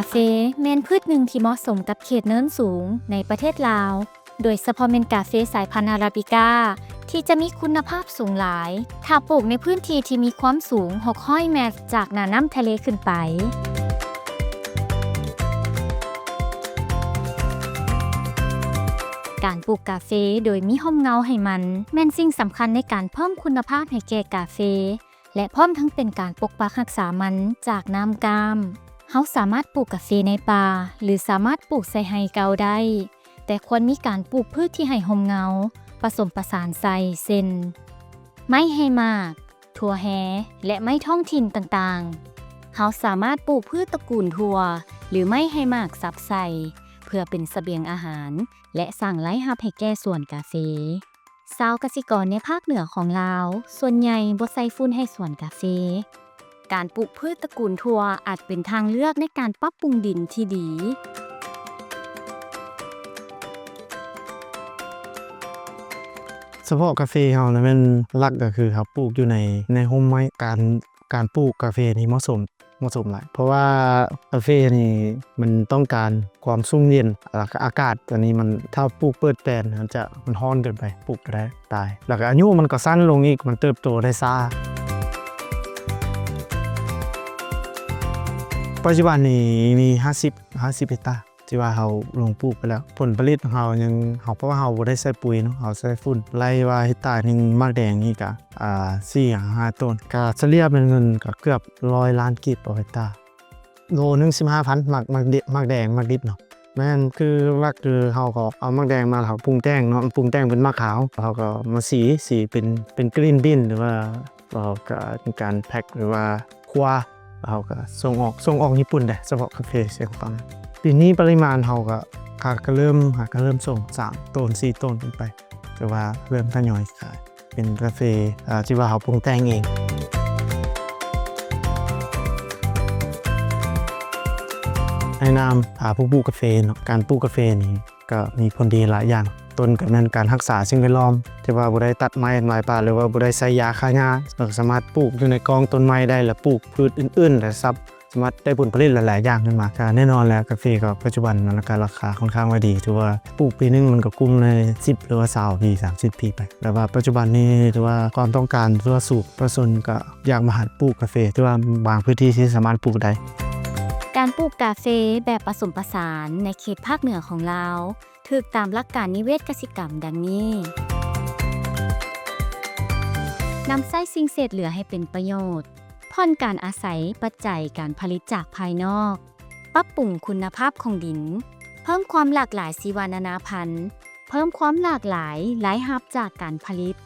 ກາເຟແມ່ນພືດໜຶ່ງທີ່ເໝາະສົມກັບເຂດເນີນສູງໃນປະເທດລາວ, ໂດຍສະເພາະແມ່ນກາເຟສາຍພັນອາຣາບິກາ ທີ່ຈະມີຄຸນນະພາບສູງຫຼາຍ ຖ້າປູກໃນພື້ນທີ່ທີ່ມີຄວາມສູງຫົກຮ້ອຍແມັດຈາກໜ້ານ້ຳທະເລຂຶ້ນໄປ. ການປູກກາເຟໂດຍມີຮົ່ມເງົາໃຫ້ມັນ ແມ່ນສິ່ງສຳຄັນໃນການເພີ່ມຄຸນນະພາບໃຫ້ແກ່ກາເຟ ແລະ ພ້ອມທັງເປັນການປົກປັກຮັກສາມັນຈາກນ້ຳກ້າມ. ເຮົາສາມາດປູກກາເຟໃນປ່າ ຫຼື ສາມາດປູກໃສ່ໄຮ່ເກົ່າໄດ້, ແຕ່ຄວນມີການປູກພືດທີ່ໃຫ້ຮົ່ມເງົາປະສົມປະສານໃສ່ ເຊັ່ນ ໄມ້ໃຫ້ໝາກ, ຖົ່ວແຮ ແລະ ໄມ້ທ້ອງຖິ່ນຕ່າງໆ. ເຮົາສາມາດປູກພືດຕະກູນຖົ່ວ ຫຼື ໄມ້ໃຫ້ໝາກສັບໃສ່ ເພື່ອເປັນສະບຽງອາຫານ ແລະ ສ້າງລາຍຮັບໃຫ້ແກ່ສວນກາເຟ. ຊາວກະສິກອນໃນພາກເໜືອຂອງລາວ ສ່ວນໃຫຍ່ບໍ່ໃສ່ຝຸ່ນໃຫ້ສວນກາເຟ. ການປູກພືດຕະກູນຖົ່ວອາດເປັນທາງເລືອກໃນການປັບປຸງດິນທີ່ດີ. ສະເພາະກາເຟເຮົານະ ແມ່ນຫຼັກກໍຄືເຮົາປູກຢູ່ໃນ ໃນຮົ່ມໄມ້. ການ ການປູກກາເຟນີ້ເໝາະສົມ ເໝາະສົມຫຼາຍ ເພາະວ່າກາເຟນີ້ມັນຕ້ອງການຄວາມຊຸ່ມເຢັນ ແລ້ວກໍອາກາດ ອັນນີ້ມັນ ຖ້າປູກເປີດແປນ ມັນຈະ ມັນຮ້ອນເກີນໄປ ປູກບໍ່ໄດ້ ຕາຍ. ແລ້ວກໍອາຍຸມັນກໍສັ້ນລົງອີກ ມັນເຕີບໂຕໄດ້ຊ້າ. ປັດຈຸບັນນີ້ມີຫ້າສິບ ຫ້າສິບເຮັກຕາ ທີ່ວ່າເຮົາລົງປູກໄປແລ້ວ. ຜົນຜະລິດຂອງເຮົາຍັງ ເຮົາ ເພາະວ່າເຮົາບໍ່ໄດ້ໃສ່ປຸ໋ຍເນາະ ເຮົາໃສ່ຝຸ່ນ. ໄລ່ວ່າເຮັກຕາໜຶ່ງໝາກແດງນີ້ກະ ອ່າ ສີ່ຫາຫ້າໂຕນ ກະສະເລ່ຍເປັນເງິນກະເກືອບຮ້ອຍລ້ານກີບຕໍ່ເຮັກຕາ. ໂລໜຶ່ງສິບຫ້າພັນ ໝາກ ໝາກດິ ໝາກແດງ ໝາກດິບເນາະ. ແມ່ນ ຄືຫຼັກຄືເຮົາກໍເອົາໝາກແດງມາ ເຮົາປຸງແຕ່ງເນາະ ປຸງແຕ່ງເປັນໝາກຂາວ ເຮົາກໍມາສີ ສີເປັນ ເປັນກຣີນບີນ ຫຼືວ່າ ເຮົາກໍເປັນການແພັກ ຫຼືວ່າຄົ່ວ ເຮົາກໍສົ່ງອອກ ສົ່ງອອກຍີ່ປຸ່ນເດ້ ສະເພາະກາເຟຊຽງຕອງ. ປີນີ້ປະລິມານເຮົາກໍ ຫາກໍເລີ່ມ ຫາກໍເລີ່ມສົ່ງສາມໂຕນ ສີ່ໂຕນຂຶ້ນໄປ ແຕ່ວ່າເລີ່ມທະຍອຍຂາຍ ເປັນກາເຟ ເອີ ທີ່ວ່າເຮົາປຸງແຕ່ງເອງ. ໃນນາມ ອາ ຜູ້ປູກກາເຟເນາະ ການປູກກາເຟນີ້ກໍມີຜົນດີຫຼາຍຢ່າງ. ຕົ້ນກໍແມ່ນການຮັກສາສິ່ງແວດລ້ອມ ທີ່ວ່າບໍ່ໄດ້ຕັດໄມ້ທຳລາຍປ່າ ຫຼືວ່າບໍ່ໄດ້ໃຊ້ຢາຂ້າຫຍ້າ ກໍສາມາດປູກຢູ່ໃນກ້ອງຕົ້ນໄມ້ໄດ້ ແລະ ປູກພືດອື່ນໆ ແລະ ສັບ ສາມາດໄດ້ຜົນຜະລິດຫຼາຍໆຢ່າງຂຶ້ນມາ. ກໍແນ່ນອນແຫຼະ ກາເຟກໍປັດຈຸບັນມັນກໍລາຄາຄ່ອນຂ້າງວ່າດີ ຖືວ່າປູກປີໜຶ່ງມັນກໍກຸ້ມໃນສິບ ຫຼືວ່າຊາວປີ ສາມສິບປີໄປ. ແຕ່ວ່າປັດຈຸບັນນີ້ຖືວ່າຄວາມຕ້ອງການຖືວ່າສູງ ປະຊາຊົນກໍຢາກມາຫັນປູກກາເຟ ຖືວ່າບາງພື້ນທີ່ທີ່ສາມາດປູກໄດ້. ການປູກກາເຟແບບປະສົມປະສານໃນເຂດພາກເໜືອຂອງລາວ ຖືກຕາມຫຼັກການນິເວດກະສິກຳດັ່ງນີ້: ນຳໃຊ້ສິ່ງເສດເຫຼືອໃຫ້ເປັນປະໂຫຍດ, ຜ່ອນການອາໄສປັດໄຈການຜະລິດຈາກພາຍນອກ, ປັບປຸງຄຸນນະພາບຂອງດິນ, ເພີ່ມຄວາມຫຼາກຫຼາຍຊີວະນານາພັນ, ເພີ່ມຄວາມຫຼາກຫຼາຍລາຍຮັບຈາກການຜະລິດ,